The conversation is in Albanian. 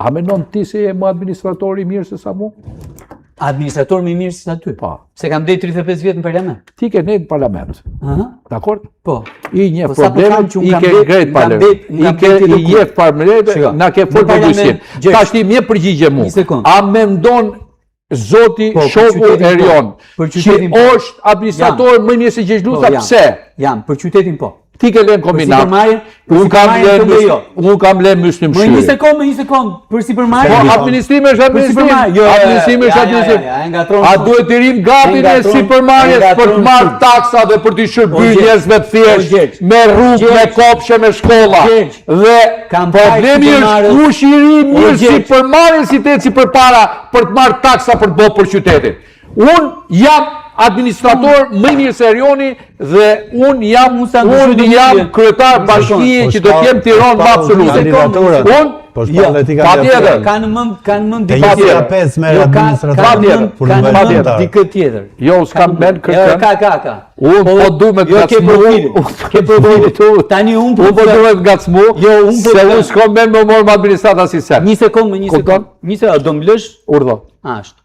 A mendon ti se je më administrator i mirë se sa mu? Administrator më i mirë se sa ty. Po. Se kam ndejt 35 vjet në parlament. Ti ke nejt në parlament. Aha. Dakor? Po. I njeh Po, sa po problemet, tham që unë i kam ke ndejt- ngrit kam parlament. ndejt- I kam ke ndejt i diku. njeh problemet, Shiko, na ke në fol për parlament, bujqësinë. Gjergj, Tash ti më jep përgjigje mu. Një sekond. A mendon zoti Po, për shoku qytetin po. Erion Për që qytetin po. është administrator më i mirë se Gjergj Po, Luca, jam. pse? Jam, për qytetin po. Ti ke lënë kombinat. sipërmarrje- për Unë kam sipërmarrjen lënë tënde jo. unë kam lënë Myslim Më një Shyri. sekond, më një sekond, për sipërmarrje. Po administrimi është administrim. sipërmarrje, jo, jo, jo, Administrimi është ja, ja, administrim. ja, ja, e ngatron A shumë. duhet të rim gati E në ngatron- sipërmarrjes e për të ngatron marrë shumë. taksa dhe për t'i O, shërbyer Gjergj, njerëzve të o, thjeshtë Gjergj, me rrugë, me Gjergj, kopshe, me shkolla. Gjergj, Dhe kam parë problemi është sipërmarrës- kush i ri mirë Gjergj. sipërmarrjes si të eci përpara për të marrë taksa për të bërë për qytetin. Unë jam administrator më i mirë se Erioni dhe unë jam Unë sa ndryshoj unë të jam mirë. kryetar bashkie Po që do të jem Tiranë më absolute. Kandidaturat. Unë Po Jo, shpall dhe ti patjetër. Ka në mend, ka në mend Te dikë një tjetër. nga pesë merr Jo, ka- administrator. Ka në Patjetër. mend, Kur ka nuk në bëhet mend anëtar. dikë tjetër. Jo, s'kam mend Jo, kërkën. ka, ka, ka. Unë po du me të Jo, ke ngacmu. profilin. Ke profilin. Tani unë po Unë po të du me të ngacmu. Jo, unë po se të- unë s'kam mend me morë me administrata si sen. Një sekond, më një Kupton? sekond. Një sekond, do më lësh? Urdhë. Ashtu.